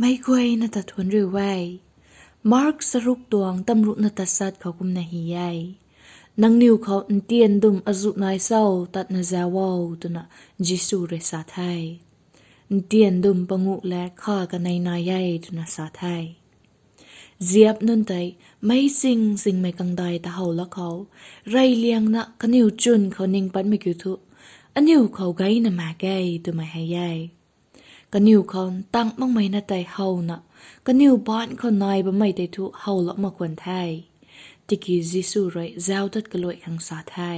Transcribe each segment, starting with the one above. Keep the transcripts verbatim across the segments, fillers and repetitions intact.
Meic guayna ta thuanc riu e. Mark charuk tuang tamruhna tasat khou kumna hei e: Nangniw khou ntian dum azuh nai cho, tatna zauc o, twna Jisu rui sa the. Ntian dum panguh le kha kanei nai e, twna sa the. Ziap nunc tei meic sing singmei kangdai ta how lak khou, reyliangna kaniw chwn khou ning patmei kiu thu, aniw khou gayna mak e, twmei hei e. Kaniw khou ntang makmei na tei howna, kaniw baanc khou nai bammei tei thu how lak mak khwan the. Tiki Jisu rui zauc tat kaluai khang sa the.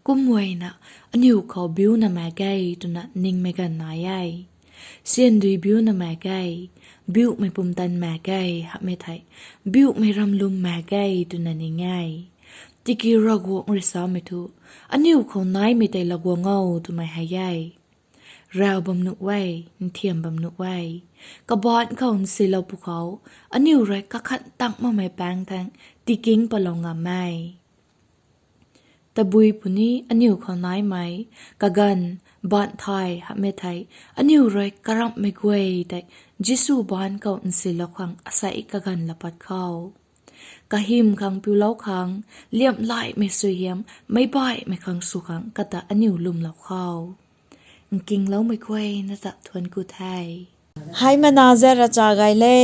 Kumna, aniw khou biuna mak e twna ningmei ganv nai e. Siandui biuna mak e, biumei pumtan mak e, hamhmei thei, biumei ramlum mak e twna ning e. Tiki Ravguangc rui samei thu, aniw khou naimei tei laa guang o, twmei hei e. Raw bam nuh e, nthiam bam nuh e. Kabaanc khou nsilou pwkhou, aniw rui kakhat tang makmei paengc thangc tiking patlou ngam e. Tabui puni aniw khou naimei, kaganv, baanc thay, hamhmei thei, aniw rui karamhmei guay tei, Jisu baanc khou nsilou khang asei kaganv laa pat khou, kahym khang piulou khang, liamhlaimei suaihiam meic baihmei khang sw khang kata aniw lwmlou khou, nkingloumei guayna ta thuanc ku the. Hei mana ze ravchap gay le.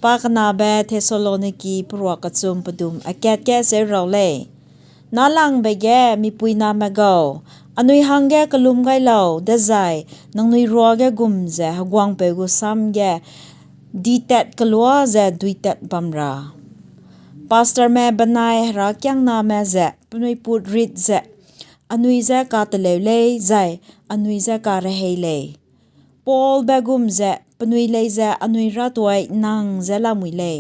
Pa kanabe Thessaloniki paruak kachum padum akat ke seu rau le. Nac lang bei ge mipui na mak gou, anui hang ge kalum gaylou dazei, nangnui ruage gum ze heguangpeu gu sam ge ditat kalua ze duitat bam ra. Pastormei banai herakiangnamei ze penui put rit ze, anui ze kataleu le, zai anui ze karehei le. Paul be gum ze penui le ze anui ravtuai nang ze lamui le.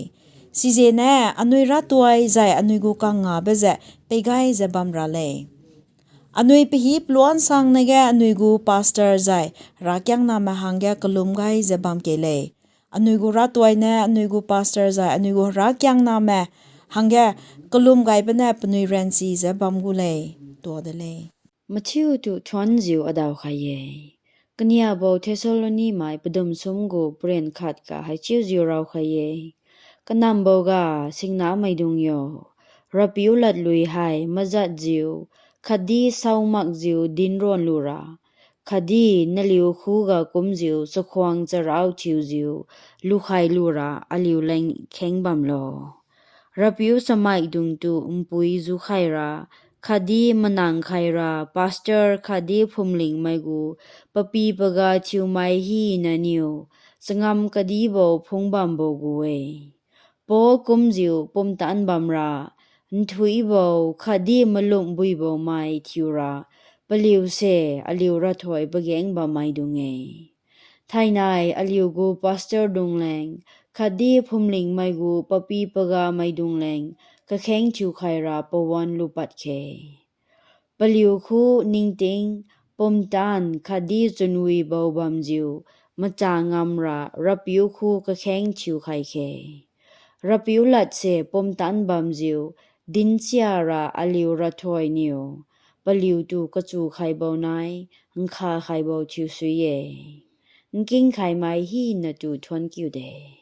Size ne, anui ravtuai zai anui gu kangabe ze pei gay ze bam ra le. Anui pahip luan sang na ge anui gu pastor zai herakiangnamei hang ge kalum gay ze bam ke le. Anui gu ravtuai ne anui gu pastor zai anui gu herakiangnamei hang ge kalum gay pene penui ransi ze bam gu le. Tua de le. Mathiu tu thuanziu adaw kha e. Kaniabou Thessalonimei padum sum gu paren khat ka hei chiuziu raw kha e. Kanambou ga singnamei dung yo, Ravpiu latlui hei mazatziu, khatdi saumakziu dinc ruan lu ra, khatdi naliu khu ga kumziu chakhwang charau thiuziu lukhai lu ra aliu leng kheng bam lo. Ravpiu chamei dung tu mpui zu khai ra, khatdi manang khai ra, pastor khatdi phumlingmei gu papi paga thiumei hina niw, changam kadibou phungc bam bo gu e. Paul kumziu pumtan bam ra, nthuibou khatdi malum buiboumei thiu ra, paliu se aliu ravthuai pagaeng bammei dung e. Theinei aliu gu pastor dung leng, khatdi phumlingmei gu papi pagamei dung leng, kakheng thiu khai ra pawan lu pat khe. Paliu khu ningting, pumtan khatdi chunwibou bamziu, macha ngam ra Ravpiu khu kakheng thiu khai khe. Ravpiu lat se pumtan bamziu, dinc chia ra aliu ravthuai niw, paliu tu kachu khaibou nai, nkha khaibou thiu sui e. Nking khaymei hina tu thuanc kiu de.